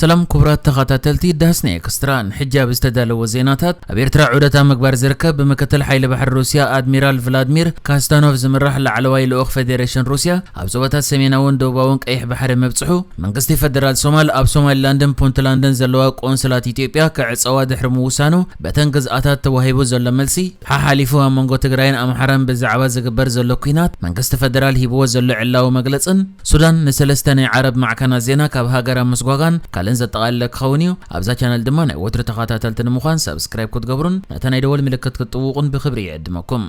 ሰላም ክቡራት ተኸታተልቲ ዳስና ኤክስትራ፣ ንሕጂ ኣብ ዝተዳለወ ዜናታት፣ ኣብ ኤርትራ ዑደት ኣብ ምግባር ዝርከብ ብምክትል ሓይሊ ባሕሪ ሩስያ ኣድሚራል ቭላድሚር ካስታኖቭ ዝምራሕ ላዕለዋይ ልኡኽ ፌዴሬሽን ሩስያ ኣብ ዞባታት ሰሜናውን ደቡባውን ቀይሕ ባሕሪ ምብጽሑ፣ መንግስቲ ፈደራል ሶማል ኣብ ሶማሊላንድን ፑንትላንድን ዘለዋ ቆንስላት ኢትዮጵያ ክዕጸዋ ድሕሪ ምውሳኑ፣ በተን ግዝኣታት ተዋሂቡ ዘሎ መልሲ፣ ሓሓሊፉ ኣብ መንጎ ትግራይን ኣምሓራን ብዛዕባ ዝግበር ዘሎ ኲናት መንግስቲ ፈደራል ሂብዎ ዘሎ ዕላዊ መግለጽን፣ ሱዳን ንሰለስተ ናይ ዓረብ ማዕከናት ዜና ካብ ሃገራ ምስጓጓን ካልእን ዘጠቓለለ ክኸውን እዩ። ኣብዛ ቻነል ድማ ናይ ወትሩ ተኸታተልቲ ንምዃን ሳብስክራይብ ክትገብሩን ነታ ናይ ደወል ምልክት ክትጥውቑን ብኽብሪ ይዕድመኩም።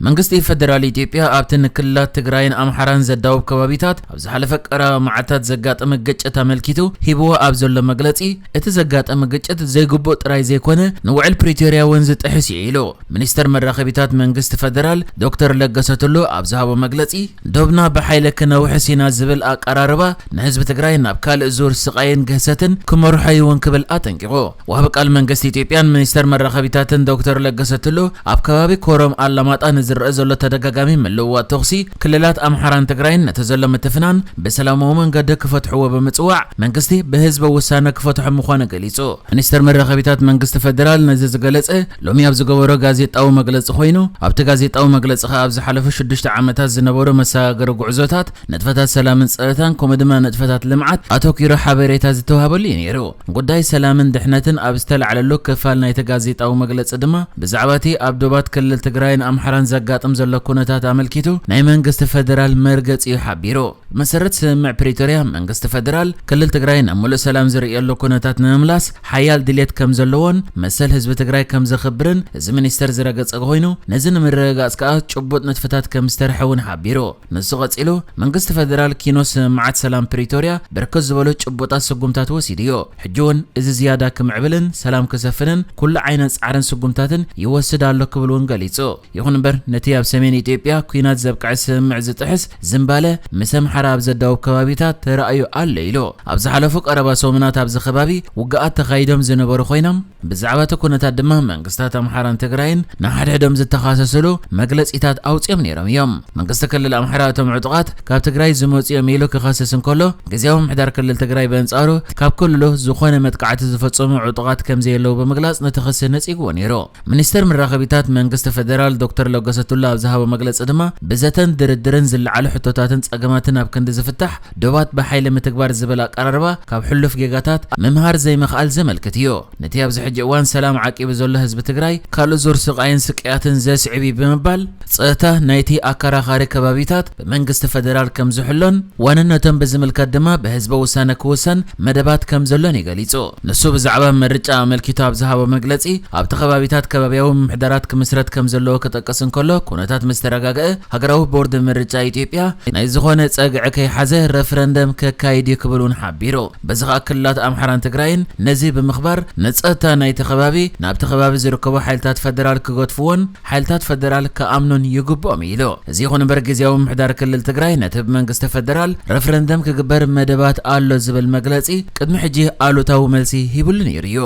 መንግስቲ ፈደራል ኢትዮጵያ ኣብቲ ንክልላት ትግራይን ኣምሓራን ዘዳውብ ከባቢታት ኣብ ዝሓለፈ ቀረባ መዓልታት ዘጋጠመ ግጭት ኣመልኪቱ ሂብዎ ኣብ ዘሎ መግለጺ፣ እቲ ዘጋጠመ ግጭት ዘይግቡእ ጥራይ ዘይኮነ ንውዕል ፕሪቶርያ እውን ዝጥሕስ እዩ ኢሉ። ሚኒስተር መራኸቢታት መንግስቲ ፈደራል ዶክተር ለገሰ ቱሉ ኣብ ዝሃቦ መግለጺ፣ ዶብና ብሓይሊ ክነውሕስ ኢና ዝብል ኣቀራርባ ንህዝቢ ትግራይ ናብ ካልእ ዙር ስቓይን ግህሰትን ክመርሖ እዩ እውን ክብል ኣጠንቂቑ። ወሃቢ ቃል መንግስቲ ኢትዮጵያን ሚኒስተር መራኸቢታትን ዶክተር ለገሰ ቱሉ ኣብ ከባቢ ኮረም ኣላማጣ ንዝረአ ዘሎ ተደጋጋሚ ምልውዋጥ ተኹሲ ክልላት ኣምሓራን ትግራይን ነቲ ዘሎ ምትፍናን ብሰላማዊ መንገዲ ክፈትሕዎ ብምጽዋዕ መንግስቲ ብህዝበ ውሳነ ክፈትሖ ምዃኑ ገሊጹ። ሚኒስተር መራኸቢታት መንግስቲ ፈደራል ነዚ ዝገለጸ ሎሚ ኣብ ዝገበሮ ጋዜጣዊ መግለጺ ኮይኑ፣ ኣብቲ ጋዜጣዊ መግለጺ ከኣ ኣብ ዝሓለፉ ሽዱሽተ ዓመታት ዝነበሩ መሰጋገሪ ጉዕዞታት፣ ንጥፈታት ሰላምን ጸጥታን ከምኡ ድማ ንጥፈታት ልምዓት ኣተኲሩ ሓበሬታ ዝተዋህበሉ እዩ ነይሩ። ጉዳይ ሰላምን ድሕነትን ኣብ ዝተላዕለሉ ክፋል ናይቲ ጋዜጣዊ መግለጺ ድማ ብዛዕባ እቲ ኣብ ዶባት ክልል ትግራይን ኣምሓራን ዘጋጥም ዘሎ ኩነታት ኣመልኪቱ ናይ መንግስቲ ፈደራል መርገጺ እዩ ሓቢሩ። ብመሰረት ስምምዕ ፕሪቶርያ መንግስቲ ፈደራል ክልል ትግራይ ናብ ሙሉእ ሰላም ዝርእየሉ ኩነታት ንምምላስ ሓያል ድሌት ከም ዘለዎን መሰል ህዝቢ ትግራይ ከም ዘኽብርን እዚ ሚኒስተር ዝረገጸ ኮይኑ፣ ነዚ ንምርግጋጽ ከኣ ጭቡጥ ንጥፈታት ከም ዝተርሐ እውን ሓቢሩ። ንሱ ቀጺሉ፣ መንግስቲ ፈደራል ኪኖ ስምምዓት ሰላም ፕሪቶርያ ብርክት ዝበሉ ጭቡጣት ስጉምታት ወሲዱ እዩ። ሕጂ እውን እዚ ዝያዳ ክምዕብልን ሰላም ክሰፍንን ኩሉ ዓይነት ጻዕርን ስጉምታትን ይወስድ ኣሎ ክብል እውን ገሊጹ። ይኹን እምበር፣ ነቲ ኣብ ሰሜን ኢትዮጵያ ኲናት ዘብቅዐ ስምምዕ ዝጥሕስ ዝምባለ ምስ ኣምሓራ ኣብ ዘዳውብ ከባቢታት ተራእዩ ኣሎ ኢሉ። ኣብ ዝሓለፉ ቀረባ ሰሙናት ኣብዚ ከባቢ ውግኣት ተኻይዶም ዝነበሩ ኮይኖም፣ ብዛዕባ እቲ ኩነታት ድማ መንግስታት ኣምሓራን ትግራይን ንሓድሕዶም ዝተኻሰስሉ መግለጺታት ኣውጺኦም ነይሮም እዮም። መንግስቲ ክልል ኣምሓራ እቶም ዕጡቓት ካብ ትግራይ ዝመጹ እዮም ኢሉ ክኸስስ እንከሎ፣ ግዝያዊ ምምሕዳር ክልል ትግራይ በንጻሩ ካብ ክልሉ ዝኾነ መጥቃዕቲ ዝፈጸሙ ዕጡቓት ከም ዘየለዉ ብምግላጽ ነቲ ክሲ ነጺግዎ ነይሩ። ሚኒስተር መራኸቢታት መንግስቲ ፈደራል ዶክተር ለገሰ ቱሉ ኣብ ዝሃቦ መግለጺ ድማ፣ ብዘተን ድርድርን ዝለዓሉ ሕቶታትን ጸገማትን ኣብ ክንዲ ዝፍታሕ፣ ዶባት ብሓይሊ ምትግባር ዝብል ኣቀራርባ ካብ ሕሉፍ ጌጋታት ምምሃር ዘይምኽኣል ዘመልክት እዩ። ነቲ ኣብዚ ሕጂ እዋን ሰላም ዓቂቡ ዘሎ ህዝቢ ትግራይ ካልእ ዙር ስቓይን ስቅያትን ዘስዕብ እዩ ብምባል፣ ጸጥታ ናይቲ ኣከራኻሪ ከባቢታት ብመንግስቲ ፈደራል ከም ዝሕሎን ዋንነቶም ብዝምልከት ድማ ብህዝበ ውሳነ ክውሰን መደባት ከም ዘሎን እዩ ገሊጹ። ንሱ ብዛዕባ ምርጫ ኣመልኪቱ ኣብ ዝሃቦ መግለጺ፣ ኣብቲ ከባቢታት ከባቢያዊ ምምሕዳራት ክምስረት ከም ዘለዎ ክጠቅስ እንከሎ፣ ኩነታት ምስ ተረጋግአ ሃገራዊ ቦርድ ምርጫ ኢትዮጵያ ናይ ዝኾነ ጸግዒ ከይሓዘ ረፍረንደም ከካይድ እዩ ክብል እውን ሓቢሩ። በዚ ኸኣ ክልላት ኣምሓራን ትግራይን ነዚ ብምኽባር ንጸጥታ ናይቲ ከባቢ ናብቲ ከባቢ ዝርከቡ ሓይልታት ፈደራል ክገድፍዎን ሓይልታት ፈደራል ክኣምኑን ይግብኦም ኢሉ። እዚ ይኹን እምበር ግዝያዊ ምምሕዳር ክልል ትግራይ ነቲ ብመንግስቲ ፈደራል ረፍረንደም ክግበር መደባት ኣሎ ዝብል መግለጺ ቅድሚ ሕጂ ኣሉታዊ መልሲ ሂብሉ ነይሩ እዩ።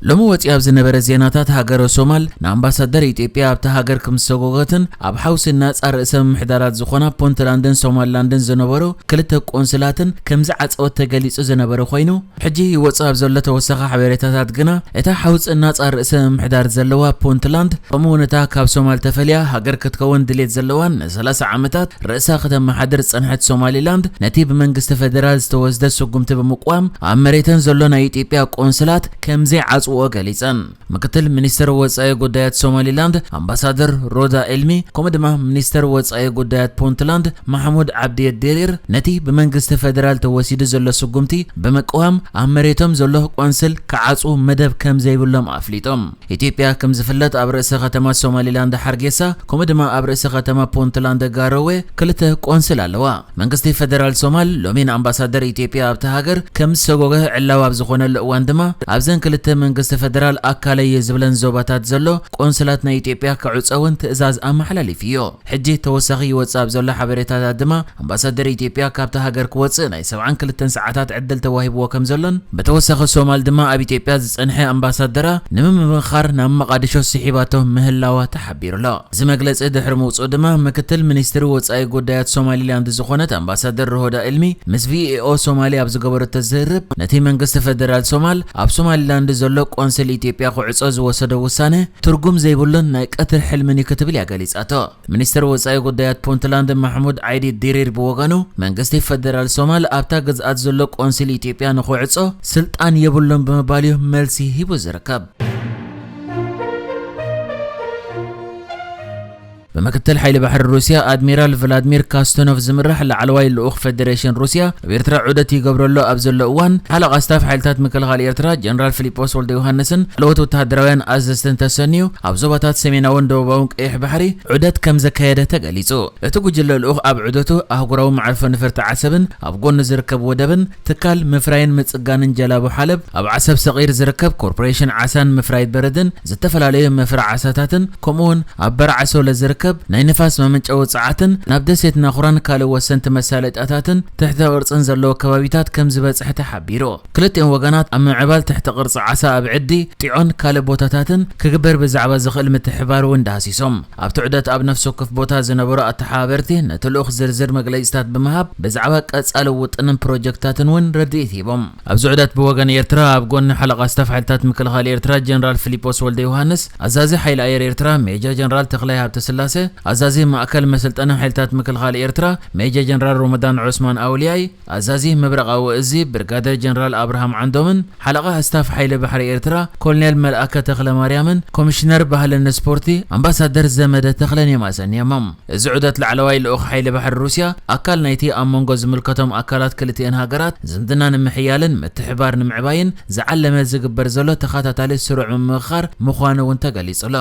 ሎሚ ወፂኡ ኣብ ዝነበረ ዜናታት ሃገረ ሶማል ንኣምባሳደር ኢትዮጵያ ኣብታ ሃገር ከም ዝሰጎገትን ኣብ ሓውሲ ናፃ ርእሰ ምምሕዳራት ዝኾና ፑንትላንድን ሶማሊላንድን ዝነበሩ ክልተ ቆንስላትን ከም ዝዓፀወት ተገሊፁ ዝነበረ ኮይኑ፣ ሕጂ ይወፅእ ኣብ ዘሎ ተወሳኺ ሓበሬታታት ግና፣ እታ ሓውፂ ናፃ ርእሰ ምምሕዳር ዘለዋ ፑንትላንድ፣ ከምኡ እውን እታ ካብ ሶማል ተፈልያ ሃገር ክትከውን ድሌት ዘለዋን ንሰላሳ ዓመታት ርእሳ ከተመሓድር ዝፀንሐት ሶማሊላንድ፣ ነቲ ብመንግስቲ ፈደራል ዝተወስደ ስጉምቲ ብምቅዋም፣ ኣብ መሬተን ዘሎ ናይ ኢትዮጵያ ቆንስላት ከም ዘይዓፅውኦ ገሊፀን። ምክትል ሚኒስትር ወጻኢ ጉዳያት ሶማሊላንድ ኣምባሳደር ሮዳ ኤልሚ፣ ከምኡ ድማ ሚኒስትር ወጻኢ ጉዳያት ፑንትላንድ ማሕሙድ ዓብዲ የዴሪር፣ ነቲ ብመንግስቲ ፈደራል ተወሲዱ ዘሎ ስጉምቲ ብምቅዋም፣ ኣብ መሬቶም ዘሎ ቆንስል ክዓጽዉ መደብ ከም ዘይብሎም ኣፍሊጦም። ኢትዮጵያ ከም ዝፍለጥ ኣብ ርእሰ ከተማ ሶማሊላንድ ሓርጌሳ፣ ከምኡ ድማ ኣብ ርእሰ ከተማ ፑንትላንድ ጋሮዌ ክልተ ቆንስል ኣለዋ። መንግስቲ ፈደራል ሶማል ሎሚ ንኣምባሳደር ኢትዮጵያ ኣብታ ሃገር ከም ዝሰጎገ ዕላዊ ኣብ ዝኾነሉ እዋን ድማ፣ ኣብዘን ክልተ መንግስቲ መንግስቲ ፈደራል ኣካለይ ዝብለን ዞባታት ዘሎ ቆንስላት ናይ ኢትዮጵያ ክዕጸ እውን ትእዛዝ ኣመሓላሊፉ እዩ። ሕጂ ተወሳኺ ይወጽእ ኣብ ዘሎ ሓበሬታታት ድማ፣ ኣምባሳደር ኢትዮጵያ ካብታ ሃገር ክወጽእ ናይ ሰብዓን ክልተን ሰዓታት ዕድል ተዋሂብዎ ከም ዘሎን፣ ብተወሳኺ ሶማል ድማ ኣብ ኢትዮጵያ ዝጸንሐ ኣምባሳደራ ንምምኽኻር ናብ መቓድሾ ስሒባቶ ምህላዋ ተሓቢሩ ኣሎ። እዚ መግለጺ ድሕሪ ምውጽኡ ድማ፣ ምክትል ሚኒስትሪ ወጻኢ ጉዳያት ሶማሊላንድ ዝኾነት ኣምባሳደር ሮሆዳ ኢልሚ ምስ ቪኦኤ ሶማሊ ኣብ ዝገበረቶ ዝርርብ፣ ነቲ መንግስቲ ፈደራል ሶማል ኣብ ሶማሊላንድ ዘሎ ቆንስል ኢትዮጵያ ክዕጾ ዝወሰዶ ውሳነ ትርጉም ዘይብሉን ናይ ቀትሪ ሕልምን እዩ ክትብል እያ ገሊጻቶ። ሚኒስትር ወጻኢ ጉዳያት ፑንትላንድ ማሕሙድ ዓይዲ ዲሪር ብወገኑ፣ መንግስቲ ፈደራል ሶማል ኣብታ ግዝኣት ዘሎ ቆንስል ኢትዮጵያ ንኽዕጾ ስልጣን የብሉን ብምባል እዩ መልሲ ሂቡ ዝርከብ። ብምክትል ሓይሊ ባሕሪ ሩስያ ኣድሚራል ቭላድሚር ካስቶኖቭ ዝምራሕ ላዕለዋይ ልኡኽ ፈደሬሽን ሩስያ ኣብ ኤርትራ ዑደት ይገብረሉ ኣብ ዘሎ እዋን፣ ሓለቓ ስታፍ ሓይልታት ምክልኻል ኤርትራ ጀነራል ፊሊጶስ ወልደ ዮሃንስን ካልኦት ወተሃደራውያን ኣዘዝትን ተሰንዩ ኣብ ዞባታት ሰሜናውን ደቡባውን ቀይሕ ባሕሪ ዑደት ከም ዘካየደ ተገሊጹ። እቲ ጉጅለ ልኡኽ ኣብ ዑደቱ ኣህጉራዊ መዕርፎ ነፈርቲ ዓሰብን ኣብ ጎኑ ዝርከብ ወደብን፣ ትካል ምፍራይን ምጽጋንን ጀላቡ ሓለብ፣ ኣብ ዓሰብ ሰቒር ዝርከብ ኮርፖሬሽን ዓሳን ምፍራይ በረድን፣ ዝተፈላለዩ መፍረ ዓሳታትን፣ ከምኡውን ኣብ በርዓ ሶለ ዝርከብ ናይ ንፋስ መመንጨዊ ጸዓትን፣ ናብ ደሴት ናኹራን ካልእ ወሰንቲ መሳለጥያታትን ትሕተ ቅርጽን ዘለዎ ከባቢታት ከም ዝበጽሐ ተሓቢሩ። ክልቲኦም ወገናት ኣብ ምምዕባል ትሕተ ቅርጺ ዓሳ ኣብ ዕዲ፣ ጢዖን ካልእ ቦታታትን ክግበር ብዛዕባ ዝኽእል ምትሕባር እውን ዳህሲሶም። ኣብቲ ዑደት ኣብ ነፍሲ ወከፍ ቦታ ዝነበሩ ኣተሓባበርቲ ነቲ ልኡኽ ዝርዝር መግለጺታት ብምሃብ ብዛዕባ ቀጻሊ ውጥንን ፕሮጀክታትን እውን ረድኢት ሂቦም። ኣብዚ ዑደት ብወገን ኤርትራ ኣብ ጎኒ ሓለቓ ስታፍ ሓይልታት ምክልኻል ኤርትራ ጀነራል ፊሊጶስ ወልደ ዮሃንስ፣ ኣዛዚ ሓይሊ ኣየር ኤርትራ ሜጀር ጀነራል ተኽላይ ሃብተስላሴ፣ ኣዛዚ ማእከል መሰልጠኒ ሓይልታት ምክልኻል ኤርትራ ሜጀር ጀነራል ሮመዳን ዑስማን ኣውልያይ፣ ኣዛዚ መብረቓዊ እዚ ብርጋደር ጀነራል ኣብርሃም ዓንዶምን ሓለቓ ስታፍ ሓይሊ ባሕሪ ኤርትራ ኮሎኔል መልኣከ ተኽለ ማርያምን ኮሚሽነር ባህልን ስፖርቲ ኣምባሳደር ዘመደ ተኽለን እዮም ኣሰንዮሞም። እዚ ዑደት ላዕለዋይ ልኡኽ ሓይሊ ባሕሪ ሩስያ ኣካል ናይቲ ኣብ መንጎ ዝምልከቶም ኣካላት ክልቲኤን ሃገራት ዝምድና ንምሕያልን ምትሕባር ንምዕባይን ዝዓለመ ዝግበር ዘሎ ተኸታታሊ ስሩዕ ምምኽኻር ምዃኑ እውን ተገሊጹ ኣሎ።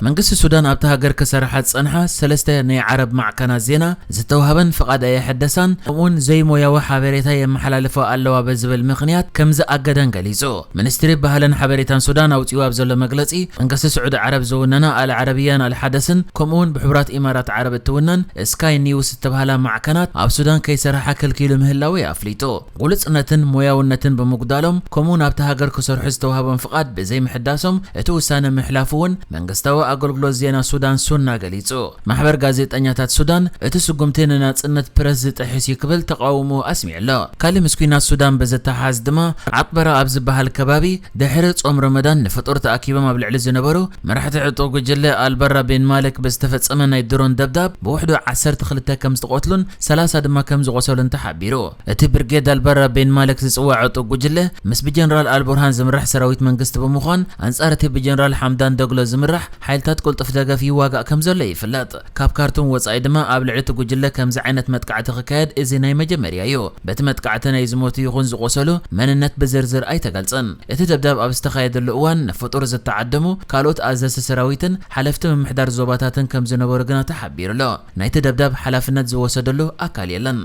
መንግስቲ ሱዳን ኣብታ ሃገር ክሰርሓ ዝጸንሓ ሰለስተ ናይ ዓረብ ማዕከናት ዜና ዝተዋህበን ፍቓድ ኣየሐደሳን፣ ከምኡውን ዘይሞያዊ ሓበሬታ የመሓላልፋ ኣለዋ ብዝብል ምኽንያት ከም ዝኣገደን ገሊጹ። ሚኒስትሪ ባህልን ሓበሬታን ሱዳን ኣውጺኡ ኣብ ዘሎ መግለጺ፣ መንግስቲ ስዑዲ ዓረብ ዝውነና ኣል ዓረብያን ኣል ሓደስን፣ ከምኡውን ብሕቡራት ኢማራት ዓረብ እትውነን ስካይ ኒውስ እተባህላ ማዕከናት ኣብ ሱዳን ከይሰርሓ ከልኪሉ ምህላዉ እዩ ኣፍሊጡ። ግሉጽነትን ሞያውነትን ብምጉዳሎም፣ ከምኡውን ኣብታ ሃገር ክሰርሑ ዝተዋህቦም ፍቓድ ብዘይምሕዳሶም፣ እቲ ውሳነ ምሕላፉ እውን መንግስታዊ ኣገልግሎት ዜና ሱዳን ሱና ገሊጹ። ማሕበር ጋዜጠኛታት ሱዳን፣ እቲ ስጉምቲ ንናጽነት ፕረስ ዝጥሕስ እዩ ክብል ተቓውሞኡ ኣስሚዑ ኣሎ። ካልእ ምስ ኲናት ሱዳን ብዝተሓሓዝ ድማ፣ ዓቅበራ ኣብ ዝበሃል ከባቢ ድሕሪ ጾም ረመዳን ንፍጡር ተኣኪቦም ኣብ ልዕሊ ዝነበሩ መራሕቲ ዕጡቕ ጉጅለ ኣልበራ ቤን ማለክ ብዝተፈጸመ ናይ ድሮን ደብዳብ ብውሕዱ ዓሰርተ ክልተ ከም ዝተቖትሉን ሰላሳ ድማ ከም ዝቖሰሉን ተሓቢሩ። እቲ ብርጌድ ኣልበራ ቤን ማለክ ዝጽዋዕ ዕጡቕ ጉጅለ ምስ ብጀነራል ኣልቡርሃን ዝምራሕ ሰራዊት መንግስቲ ብምዃን ኣንጻር እቲ ብጀነራል ሓምዳን ደግሎ ዝምራሕ ሓይልታት ቅልጡፍ ደገፍ ይዋጋእ ከም ዘሎ ይፍለጥ። ካብ ካርቱም ወጻኢ ድማ ኣብ ልዕሊ እቲ ጉጅለ ከምዚ ዓይነት መጥቃዕቲ ክካየድ እዚ ናይ መጀመርያ እዩ። በቲ መጥቃዕቲ ናይ ዝሞቱ ይኹን ዝቖሰሉ መንነት ብዝርዝር ኣይተገልጸን። እቲ ደብዳብ ኣብ ዝተኻየደሉ እዋን ንፍጡር ዝተዓደሙ ካልኦት ኣዘዝቲ ሰራዊትን ሓለፍቲ ምምሕዳር ዞባታትን ከም ዝነበሩ ግና ተሓቢሩ ኣሎ። ናይቲ ደብዳብ ሓላፍነት ዝወሰደሉ ኣካል የለን።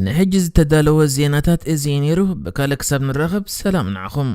ንሕጂ ዝተዳለወ ዜናታት እዚ እዩ ነይሩ። ብካልእ ክሳብ ንራኸብ ሰላም ንዓኹም።